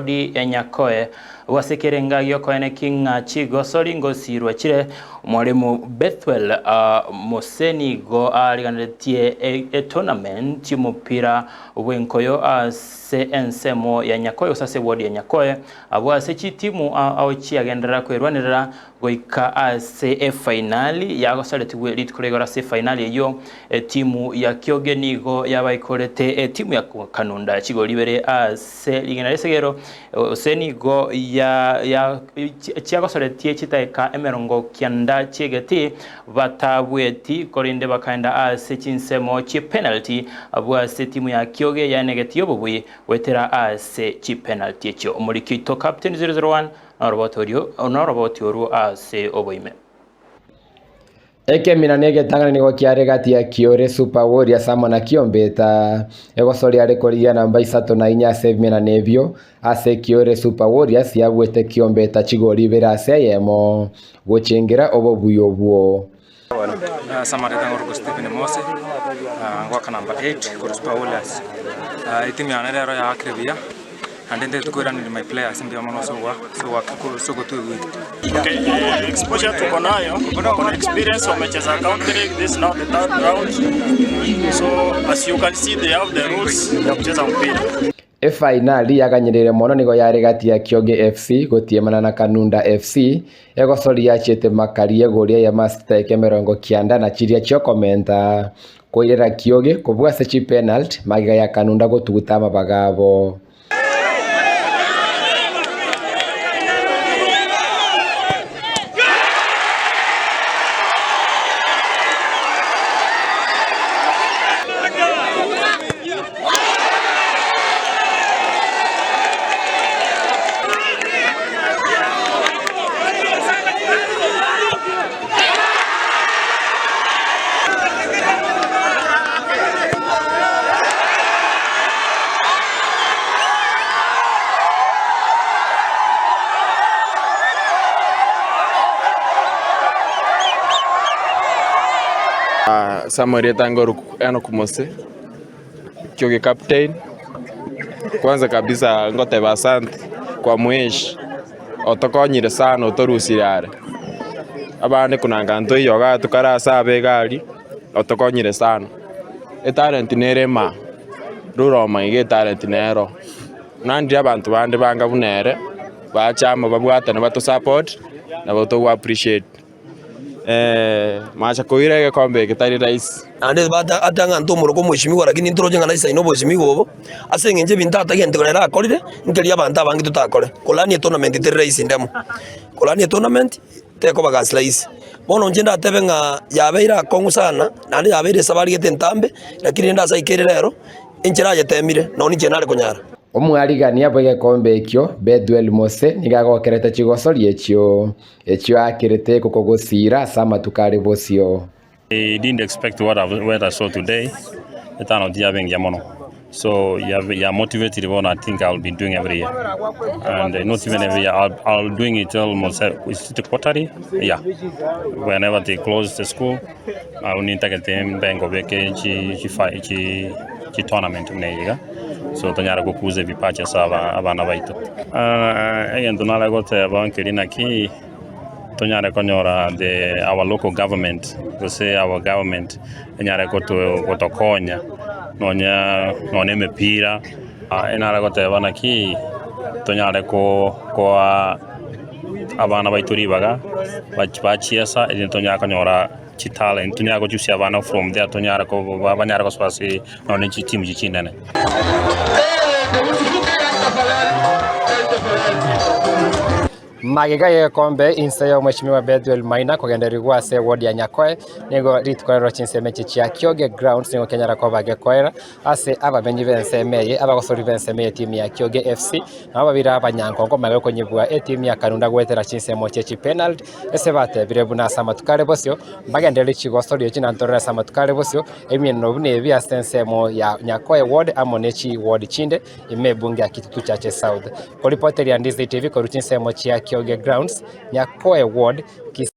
Odi ya Nyakoe, Ase ekerenga gi'okoeneki ng'a chigosori ngosiirwe chire, Omwalimu Bethuel Mose nigo aariganeretie etournament y'omopira bw'enkoyo ase ensemo ya Nyakoe gose ase eward ya Nyakoe, abwo ase chitimu ao chiagenderera kwerwanerera Goika ase efainali yagosaretigwe rituko ria igoro ase efainali eyio, etimu ya Kioge nigo yabaikorete etimu ya Kanunda chigori ibere ase rigena ri'esegero, gose nigo chiagosaretie chidaeka emerongo kianda chi'egeti batabweti, korende bakaenda ase chinsemo chi'epenalty abwo ase etimu ya Kioge yaenegeti obobui goetera ase chipenalty echio. Omoriki oito Captain 001 Noroboti orwo ase oboime. Ekemina na egetang'ani nigo kiare egati ya Kiore, Super Warriors amo na Kiombeta. Egosori are korigia namba isato na inye ase ebimina nebio, ase Kiore Super Warriors yabuete Kiombeta chigori ibere ase eyemo, gochengera obobui obwo. Ase amareta ngorokwa Stephen Mose, ngoaka number 8 korwa Super Warriors. Etimu yane rero yaakire buya, naende ntagete koiraneria my players mbuya mono ase ogoa ase ogoaka ase ogotoigwera. Okay, eh, exposure tuko nayo, tuko na experience, wamecheza county league, this is now the third round. So as you can see they have the rules ya kucheza mpira. Efainali yaganyereire mono nigo yare gati ya Kioge FC gotiemana na Kanunda FC, egosori yachiete makari y'egori eyemo ase chitaika emerongo kianda na chiria chiokomenta koirera Kioge kobua ase chipenalty magega ya Kanunda gotuguta amabaga abo. Samuel Etangoro Enock Mose. Kioge captain, kwanza kabisa ngoteba asante kwa mweshi, otokonyire sana otorusirie are, abande kunanga ntoiyo igaa tokare ase abe iga aria, otokonyire sana. Etalent nere emaa, ruroma iga etalent nero, naende abanto bande banga buna ere, bache amo babwatane bato support, nabo togo appreciate. Macha koira egekombe eke tari rahisi. Naende ata ng'a ntomoroke omoisimigwa, lakini ntoroche ng'a naisaine oboisimigwa obo, ase eng'encho ebinto atagente korera akorire, nkeria abanto abange totakore. Korania etournament teri rahisi ndemo, korania etournament tekoba gasi rahisi. Bono inche ndatebe ng'a yabeire akong'u sana, naende yabeire esabari gete entambe, lakini rende ase aikere rero, enchera ayetemire, nonya inche nare konyara. Omwarigania bw'egekombe ekio, Bethuel Mose, nigo agokerete chigosori echio. Echio aakerete gokogosiira ase amatuko are bosio. I didn't expect what I, what I saw today. Etano tiyabe engiya mono. So ya, ya motivated bono I think I'll be doing every year. And uh, not even every year, I'll, I'll doing it almost uh, is it quarterly? Yeah. Whenever they close the school, I will need to get them bank of chi chi chi chi tournament muna iga. So tonyara gokuza ebipachi ase aba abana baito. Uh, egento nare goteba nkeri naki tonyare konyora the our local government gose our government enyare goto gotokonya nonya nonya emepira enare goteba naki tonyare ko koa abana baito ribaga bach bachiesa erinde tonyare konyora chitalent tonyare gochusia abana from there tonyare ko banyare gosoa ase nonya chitimu echi chinene. Magega y'egekombe inse y'omweshimiwa Bethuel Maina kogendererigwa ase eward ya Nyakoe nigo rituko rero chinsemo echi chia Kioge Grounds nigo kenyara koba gekoera ase abamenyi b'ensemo eye abagosori b'ensemo y'etimu ya Kioge FC nabo babere abanyankongo magega konyebua etimu ya Kanunda goetera chinsemo chie chipenalty ase batebire buna ase amatuko are bosio mbagendererie chigosori echi nantorere ase amatuko are bosio ebimeneno buna ebi ase ensemo ya Nyakoe ward amo ne chiward chinde ime ebunge ya Kitutu Chache South. Koripoteria Ndizi TV korwa chinsemo chia Kioge Grounds, Nyakoe Ward, Kisii.